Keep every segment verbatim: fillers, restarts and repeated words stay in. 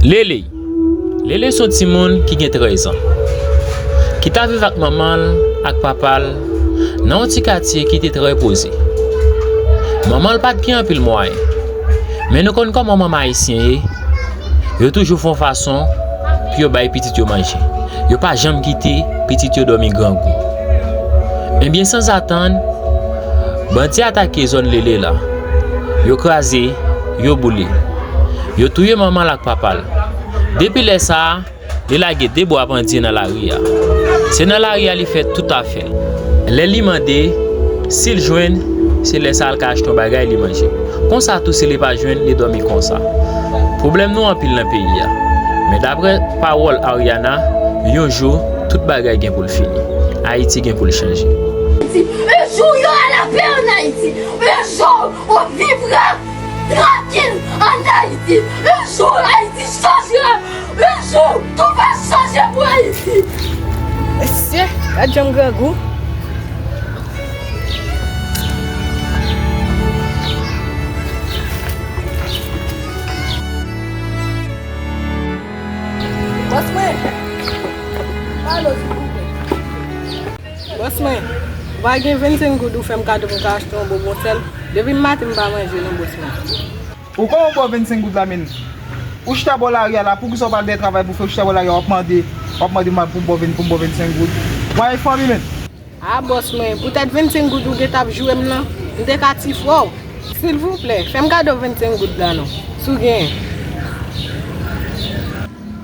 Leley. Leley se yon timoun ki gen trèz an, ki t ap viv ak manman l ak papa l nan yon ti katye ki te trè poze. Manman l pa t gen anpil mwayen, men nou konn kòman manman ayisyen ye, yo toujou fè yon fason pou yo bay pitit yo manje. Yo pa janm kite pitit yo dòmi grangou. Ebyen, sanzatann, bandi atake zòn Leley la. Yo kraze, yo boule. Yo touye manman l ak papa l. Depi lè sa a, li lage de bwa pandye nan lari a. Se nan lari a li fè tout afè l. Lè li mande, si l jwenn, se lè sa a l ka achte yon bagay li manje. Konsa tou, si li pa jwenn, li dòmi konsa. Pwoblèm nou anpil nan peyi a. Men daprè pawòl Ariana, yon jou, tout bagay gen pou l fini. Ayiti gen pou l chanje. Ayiti, un jour il y aura la paix en Haïti. Un jour on vivra tranquille en Haïti. Un jour Haïti changera. Un jour tout va changer pour Haïti. Mesye, gad jan m grangou. Bòs mwen, pale w silvouplè. Bòs mwen, ou pa gen vennsenk goud ou fè m kado pou m ka achte yon bonbon sèl? Depi maten m pa manje non, bòs mwen. Ou kòman w ba w vennsenk goud la, menn? Ou chita bò lari a la, poukisa w pa al dèyè travay pou fè, ou chita bò lari a, w ap mande, w ap mande m pou m ba w ven-, pou m ba w vennsenk goud? W a yon fanmi, menn. A, bòs mwen, poutèt vennsenk goud ou gentan ap joure m nan, m te ka tifre w. Silvouplè, fè m kado vennsenk goud la non, si w genyen.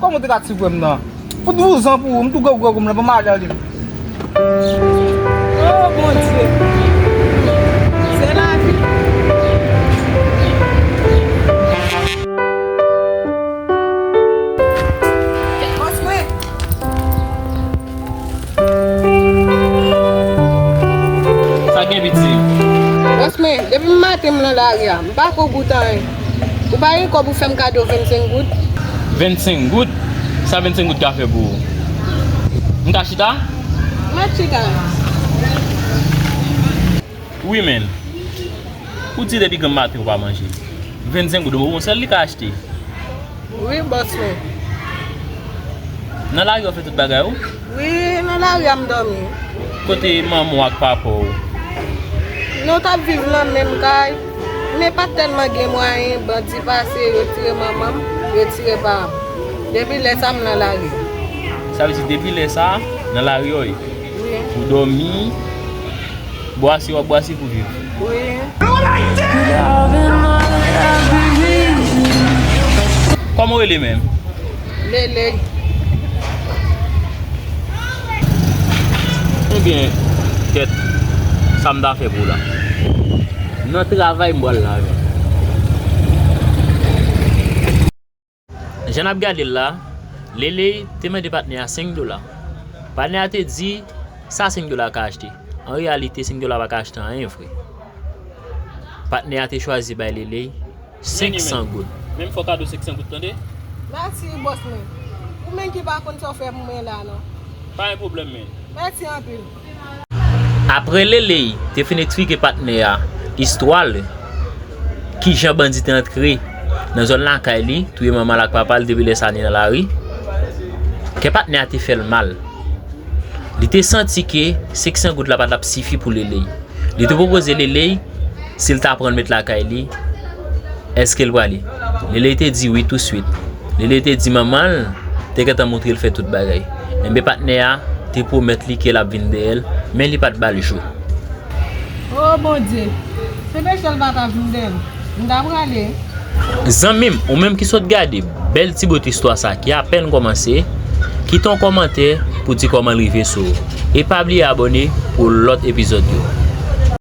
Kòman w te ka tifre m nan? Fout vouzan pou ou, m tou grangou grangou m nan, ban m ale ale. Oh, Bondye! Se lavi. Bòs mwen! Sa gen, piti? Bòs mwen, depi maten m nan lari a, m pa ko goute anyen. Ou pa gen kòb ou fè m kado vennsenk goud? Vennsenk goud? Sa vennsenk goud ka fè pou ou? M ka chita? Mèt chita. Wi, menn. Ou di depi granm maten ou pa manje. Vennsenk goud, yon sèl li ka achte. Wi, bòs mwen. Nan lari a w fè tout bagay ou? Wi, nan lari a m dòmi. Kote manman w ak papa w? Nou t ap viv nan menm kay, men pa t tèlman gen mwayen, bandi pase, yo tire manman m, yo tire pa m. Depi lè sa a, m nan lari. Sa vle di depi lè sa a, nan lari a w ye? Wi. Ou dòmi, bwase, w ap bwase pou viv. Wi. Kòman w rele menm? Lele. Ebyen, kèt, sa m ta fè pou w la. Nan travay m pral la menm. Jan n ap gade l la, Lele te mande patnè a senk dola. Patnè a te di, sa senk dola ka achte? An reyalite, senk dola pa ka achte anyen vre. Patnè a te chwazi bay Lele senk san goud. Men m fè w kado senk san goud, tande? Mèsi, bòs mwen. Ou menm ki pa konn sa w fè pou mwen la, non. Pa gen pwoblèm, men. Mèsi anpil. Apre Lele te fin eksplike patnè a istwa l, kijan bandi te antre nan zòn lakay li, touye manman l ak papa l, depi lè sa li nan lari, kè patnè a te fè l mal. Li te santi ke senk san goud la pa t ap sifi pou Lele. Li te pwopoze Lele, si l ta pran l met lakay li, èske l prale? Lele te di wi touswit. Lele te di manman l te gentan montre l fè tout bagay. Enben patnè a te pwomèt li ke l ap vin dèyè l, men li pa t ba l jou. O Bondye, se peche l pa ta vin dèyè m, m ta prale. Zanmi m, ou menm ki sot gade bèl ti bout istwa sa ki apèn kòmanse, kite yon kòmantè pou di kòman l rive sou ou. E pa bliye abòne pou lòt epizòd yo.